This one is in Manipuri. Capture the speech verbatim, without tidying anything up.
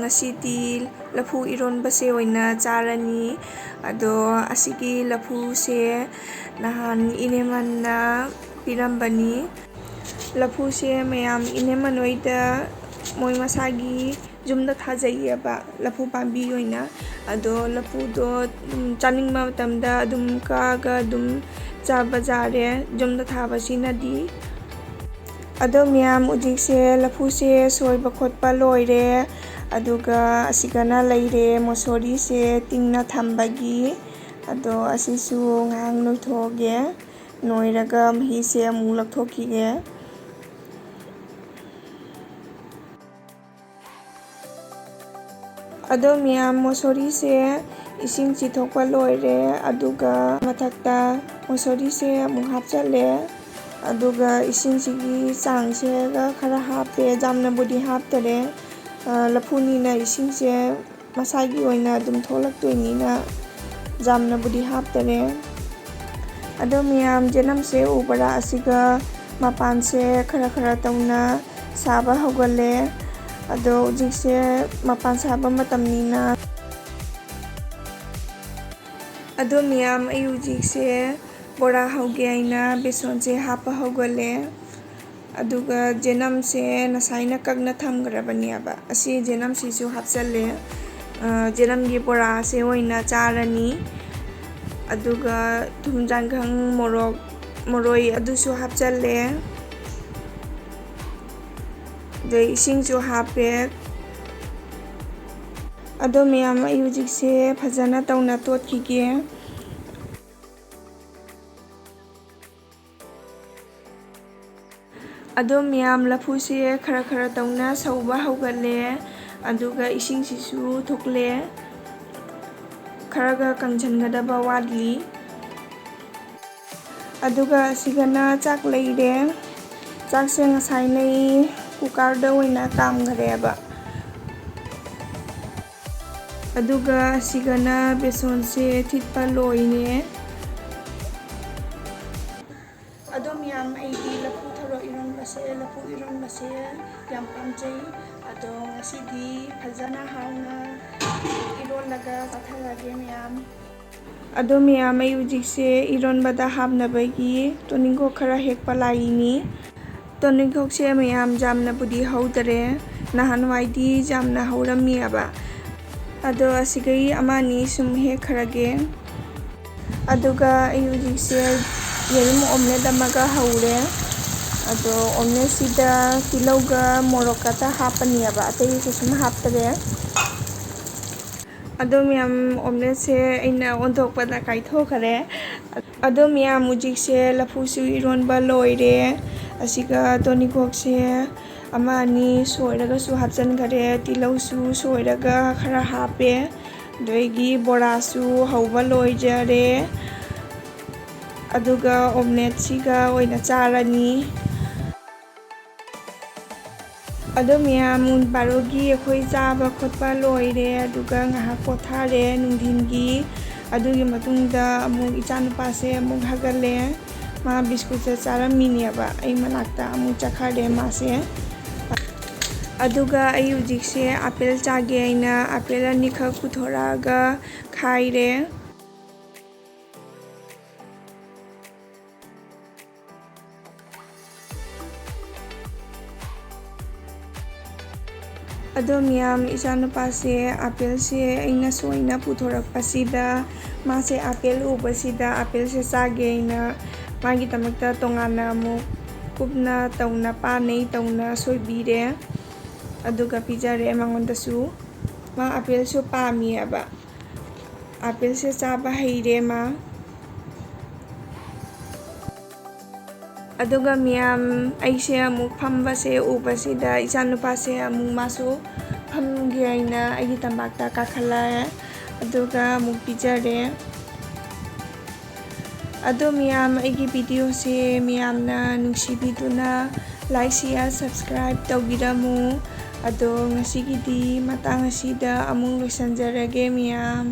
ꯉꯁꯤꯗꯤ ꯂꯐꯨ ꯏꯔꯣꯟꯕꯁꯦ ꯑꯣꯏꯅ ꯆꯥꯔꯅꯤ꯫ ꯑꯗꯣ ꯑꯁꯤꯒꯤ ꯂꯐꯨꯁꯦ ꯅꯍꯥꯟ ꯏꯅꯦꯃꯟꯅ ꯄꯤꯔꯝꯕꯅꯤ꯫ ꯂꯐꯨꯁꯦ ꯃꯌꯥꯝ ꯏꯅꯦꯃꯟ ꯍꯣꯏꯗ ꯃꯣꯏ ꯃꯁꯥꯒꯤ ꯌꯨꯝꯗ ꯊꯥꯖꯩꯌꯦꯕ ꯂꯐꯨ ꯄꯥꯝꯕꯤ ꯑꯣꯏꯅ꯫ ꯑꯗꯣ ꯂꯐꯨꯗꯣ, ꯎꯝ, ꯆꯥꯅꯤꯡꯕ ꯃꯇꯝꯗ ꯑꯗꯨꯝ ꯀꯛꯑꯒ ꯑꯗꯨꯝ ꯆꯥꯕ ꯌꯥꯔꯦ, ꯌꯨꯝꯗ ꯊꯥꯕꯁꯤꯅꯗꯤ꯫ ꯑꯗꯣ ꯃꯌꯥꯝ, ꯍꯧꯖꯤꯛꯁꯦ ꯂꯐꯨꯁꯦ ꯁꯣꯏꯕ ꯈꯣꯠꯄ ꯂꯣꯏꯔꯦ꯫ ꯑꯗꯨꯒ ꯑꯁꯤꯒꯅ ꯂꯩꯔꯦ ꯃꯣꯁꯣꯔꯤꯁꯦ ꯇꯤꯡꯅ ꯊꯝꯕꯒꯤ꯫ ꯑꯗꯣ ꯑꯁꯤꯁꯨ ꯉꯥꯏꯍꯥꯛ ꯅꯣꯏꯊꯣꯛꯑꯒꯦ꯫ ꯅꯣꯏꯔꯒ ꯃꯍꯤꯁꯦ ꯑꯃꯨꯛ ꯂꯧꯊꯣꯛꯈꯤꯒꯦ꯫ ꯑꯗꯣ ꯃꯌꯥꯝ, ꯃꯣꯁꯣꯔꯤꯁꯦ ꯏꯁꯤꯡ ꯆꯤꯊꯣꯛꯄ ꯂꯣꯏꯔꯦ꯫ ꯑꯗꯨꯒ ꯃꯊꯛꯇ ꯃꯣꯁꯣꯔꯤꯁꯦ ꯑꯃꯨꯛ ꯍꯥꯞꯆꯜꯂꯦ꯫ ꯑꯗꯨꯒ ꯏꯁꯤꯡꯁꯤꯒꯤ ꯆꯥꯡꯁꯤꯒ ꯈꯔ ꯍꯥꯞꯄꯦ, ꯌꯥꯝꯅꯕꯨꯗꯤ ꯍꯥꯞꯇꯔꯦ꯫ ꯑ, ꯂꯐꯨꯅꯤꯅ ꯏꯁꯤꯡꯁꯦ ꯃꯁꯥꯒꯤ ꯑꯣꯏꯅ ꯑꯗꯨꯝ ꯊꯣꯛꯂꯛꯇꯣꯏꯅꯤꯅ ꯌꯥꯝꯅꯕꯨꯗꯤ ꯍꯥꯞꯇꯔꯦ꯫ ꯑꯗꯣ ꯃꯌꯥꯝ, ꯌꯦꯅꯝꯁꯦ ꯎꯕ꯭ꯔꯥ? ꯑꯁꯤꯒ ꯃꯄꯥꯟꯁꯦ ꯈꯔ ꯈꯔ ꯇꯧꯅ ꯁꯥꯕ ꯍꯧꯒꯠꯂꯦ꯫ ꯑꯗꯣ ꯍꯧꯖꯤꯛꯁꯦ ꯃꯄꯥꯟ ꯁꯥꯕ ꯃꯇꯝꯅꯤꯅ꯫ ꯑꯗꯣ ꯃꯌꯥꯝ, ꯑꯩ ꯍꯧꯖꯤꯛꯁꯦ ꯕꯣꯔꯥ ꯍꯧꯒꯦ ꯍꯥꯏꯅ ꯕꯦꯁꯣꯟꯁꯦ ꯍꯥꯞꯄ ꯍꯧꯒꯠꯂꯦ꯫ ꯑꯗꯨꯒ ꯌꯦꯅꯝꯁꯦ ꯉꯁꯥꯏꯅ ꯀꯛꯅ ꯊꯝꯈ꯭ꯔꯕꯅꯦꯕ꯫ ꯑꯁꯤ ꯌꯦꯅꯝꯁꯤꯁꯨ ꯍꯥꯞꯆꯜꯂꯦ꯫ ꯑ, ꯌꯦꯅꯝꯒꯤ ꯕꯣꯔꯥꯁꯦ ꯑꯣꯏꯅ ꯆꯥꯔꯅꯤ꯫ ꯑꯗꯨꯒ ꯊꯨꯝ, ꯆꯥꯡꯈꯪ, ꯃꯣꯔꯣꯛ, ꯃꯔꯣꯏ ꯑꯗꯨꯁꯨ ꯍꯥꯞꯆꯜꯂꯦ꯫ ꯑꯗꯩ ꯏꯁꯤꯡꯁꯨ ꯍꯥꯞꯄꯦ꯫ ꯑꯗꯣ ꯃꯌꯥꯝ, ꯑꯩ ꯍꯧꯖꯤꯛꯁꯦ ꯐꯖꯅ ꯇꯧꯅ ꯇꯣꯠꯈꯤꯒꯦ꯫ ꯑꯗꯣ ꯃꯌꯥꯝ, ꯂꯐꯨꯁꯦ ꯈꯔ ꯈꯔ ꯇꯧꯅ ꯁꯧꯕ ꯍꯧꯒꯠꯂꯦ꯫ ꯑꯗꯨꯒ ꯏꯁꯤꯡꯁꯤꯁꯨ ꯊꯣꯛꯂꯦ꯫ ꯈꯔꯒ ꯀꯪꯁꯤꯟꯒꯗꯕ ꯋꯥꯠꯂꯤ꯫ ꯑꯗꯨꯒ ꯑꯁꯤꯒꯅ ꯆꯥꯛ ꯂꯩꯔꯦ꯫ ꯆꯥꯛꯁꯦ ꯉꯁꯥꯏꯅꯩ ꯀꯨꯀꯔꯗ ꯑꯣꯏꯅ ꯀꯥꯝꯈ꯭ꯔꯦꯕ꯫ ꯑꯗꯨꯒ ꯑꯁꯤꯒꯅ ꯕꯦꯁꯣꯟꯁꯦ ꯊꯤꯠꯄ ꯂꯣꯏꯔꯦ꯫ ꯑꯗꯣ ꯃꯌꯥꯝ, ꯑꯩꯗꯤ ꯂꯐꯨ ꯊꯔꯣ ꯏꯔꯣꯟꯕꯁꯦ, ꯂꯐꯨ ꯏꯔꯣꯟꯕꯁꯦ ꯌꯥꯝ ꯄꯥꯝꯖꯩ꯫ ꯑꯗꯣ ꯉꯁꯤꯗꯤ ꯐꯖꯅ ꯍꯥꯎꯅ ꯏꯔꯣꯜꯂꯒ ꯆꯥꯊꯔꯒꯦ ꯃꯌꯥꯝ꯫ ꯑꯗꯣ ꯃꯌꯥꯝ, ꯑꯩ ꯍꯧꯖꯤꯛꯁꯦ ꯏꯔꯣꯟꯕꯗ ꯍꯥꯞꯅꯕꯒꯤ ꯇꯣꯅꯤꯡꯈꯣꯛ ꯈꯔ ꯍꯦꯛꯄ ꯂꯥꯛꯏꯅꯤ꯫ ꯇꯣꯅꯤꯡꯈꯣꯛꯁꯦ ꯃꯌꯥꯝ ꯌꯥꯝꯅꯕꯨꯗꯤ ꯍꯧꯗꯔꯦ, ꯅꯍꯥꯟꯋꯥꯏꯗꯤ ꯌꯥꯝꯅ ꯍꯧꯔꯝꯃꯤꯑꯕ꯫ ꯑꯗꯣ ꯑꯁꯤꯒꯩ ꯑꯃ ꯑꯅꯤ ꯁꯨꯝ ꯍꯦꯛꯈ꯭ꯔꯒꯦ꯫ ꯑꯗꯨꯒ ꯑꯩ ꯍꯧꯖꯤꯛꯁꯦ ꯌꯦꯔꯨꯝ omelette ꯑꯃꯒ ꯍꯧꯔꯦ꯫ ꯑꯗꯣ omeletteꯁꯤꯗ ꯇꯤꯜꯍꯧꯒ ꯃꯣꯔꯣꯛ ꯈꯛꯇ ꯍꯥꯞꯄꯅꯦꯕ, ꯑꯇꯩ ꯀꯩꯁꯨꯝ ꯍꯥꯞꯇꯔꯦ꯫ ꯑꯗꯣ ꯃꯌꯥꯝ, omeletteꯁꯦ ꯑꯩꯅ ꯑꯣꯟꯊꯣꯛꯄꯗ ꯀꯥꯏꯊꯣꯛꯈꯔꯦ꯫ ꯑꯗꯣ ꯃꯌꯥꯝ, ꯍꯧꯖꯤꯛꯁꯦ ꯂꯐꯨꯁꯨ ꯏꯔꯣꯟꯕ ꯂꯣꯏꯔꯦ꯫ ꯑꯁꯤꯒ ꯇꯣꯅꯤꯡꯈꯣꯛꯁꯦ ꯑꯃ ꯑꯅꯤ ꯁꯣꯏꯔꯒꯁꯨ ꯍꯥꯞꯆꯤꯟꯈꯔꯦ, ꯇꯤꯜꯍꯧꯁꯨ ꯁꯣꯏꯔꯒ ꯈꯔ ꯍꯥꯞꯄꯦ, ꯑꯗꯒꯤ ꯕꯣꯔꯥꯁꯨ ꯍꯧꯕ ꯂꯣꯏꯖꯔꯦ꯫ ꯑꯗꯨꯒ omeletteꯁꯤꯒ ꯑꯣꯏꯅ ꯆꯥꯔꯅꯤ꯫ ꯑꯗꯣ ꯃꯌꯥꯝ, ꯄꯨꯡ ꯕꯥꯔꯣꯒꯤ ꯑꯩꯈꯣꯏ ꯆꯥꯕ ꯈꯣꯠꯄ ꯂꯣꯏꯔꯦ, ꯑꯗꯨꯒ ꯉꯥꯏꯍꯥꯛ ꯄꯣꯊꯥꯔꯦ ꯅꯨꯡꯊꯤꯟꯒꯤ꯫ ꯑꯗꯨꯒꯤ ꯃꯇꯨꯡꯗ ꯑꯃꯨꯛ ꯏꯆꯥꯅꯨꯄꯥꯁꯦ ꯑꯃꯨꯛ ꯍꯥꯒꯠꯂꯦ, ꯃꯥ ꯕꯤꯁꯀꯨꯠꯁꯦ ꯆꯥꯔꯝꯃꯤꯅꯦꯕ, ꯑꯩ ꯃꯅꯥꯛꯇ ꯑꯃꯨꯛ ꯆꯠꯈꯔꯦ ꯃꯥꯁꯦ꯫ ꯑꯗꯨꯒ ꯑꯩ ꯍꯧꯖꯤꯛꯁꯦ ꯑꯥꯄꯦꯜ ꯆꯥꯒꯦ ꯍꯥꯏꯅ ꯑꯥꯄꯦꯜ ꯑꯅꯤꯈꯛ ꯄꯨꯊꯣꯔꯛꯑꯒ ꯈꯥꯏꯔꯦ꯫ ꯑꯗꯣ ꯃꯌꯥꯝ, ꯏꯆꯥꯅꯨꯄꯥꯁꯦ ꯑꯥꯄꯦꯜꯁꯦ ꯑꯩꯅ ꯁꯣꯏꯅ ꯄꯨꯊꯣꯔꯛꯄꯁꯤꯗ, ꯃꯥꯁꯦ ꯑꯥꯄꯦꯜ ꯎꯕꯁꯤꯗ ꯑꯥꯄꯦꯜꯁꯦ ꯆꯥꯒꯦ ꯍꯥꯏꯅ ꯃꯥꯒꯤꯗꯃꯛꯇ ꯇꯣꯉꯥꯟꯅ ꯑꯃꯨꯛ ꯀꯨꯞꯅ ꯇꯧꯅ, ꯄꯥꯅꯩ ꯇꯧꯅ ꯁꯣꯏꯕꯤꯔꯦ꯫ ꯑꯗꯨꯒ ꯄꯤꯖꯔꯦ ꯃꯉꯣꯟꯗꯁꯨ꯫ ꯃꯥ ꯑꯥꯄꯦꯜꯁꯨ ꯄꯥꯝꯃꯤꯑꯕ꯫ ꯑꯥꯄꯦꯜꯁꯦ ꯆꯥꯕ ꯍꯩꯔꯦ ꯃꯥ꯫ ꯑꯗꯨꯒ ꯃꯌꯥꯝ, ꯑꯩꯁꯦ ꯑꯃꯨꯛ ꯐꯝꯕꯁꯦ ꯎꯕꯁꯤꯗ ꯏꯆꯥꯅꯨꯄꯥꯁꯦ ꯑꯃꯨꯛ ꯃꯥꯁꯨ ꯐꯝꯒꯦ ꯍꯥꯏꯅ ꯑꯩꯒꯤ ꯇꯝꯄꯥꯛꯇ ꯀꯥꯈꯠꯂꯛꯑꯦ꯫ ꯑꯗꯨꯒ ꯑꯃꯨꯛ ꯄꯤꯖꯔꯦ꯫ ꯑꯗꯣ ꯃꯌꯥꯝ, ꯑꯩꯒꯤ videoꯁꯦ ꯃꯌꯥꯝꯅ ꯅꯨꯡꯁꯤꯕꯤꯗꯨꯅ like, share, subscribe ꯇꯧꯕꯤꯔꯝꯃꯨ꯫ ꯑꯗꯣ ꯉꯁꯤꯒꯤꯗꯤ ꯃꯇꯥꯡ ꯑꯁꯤꯗ ꯑꯃꯨꯛ ꯂꯣꯏꯁꯤꯟꯖꯔꯒꯦ ꯃꯌꯥꯝ꯫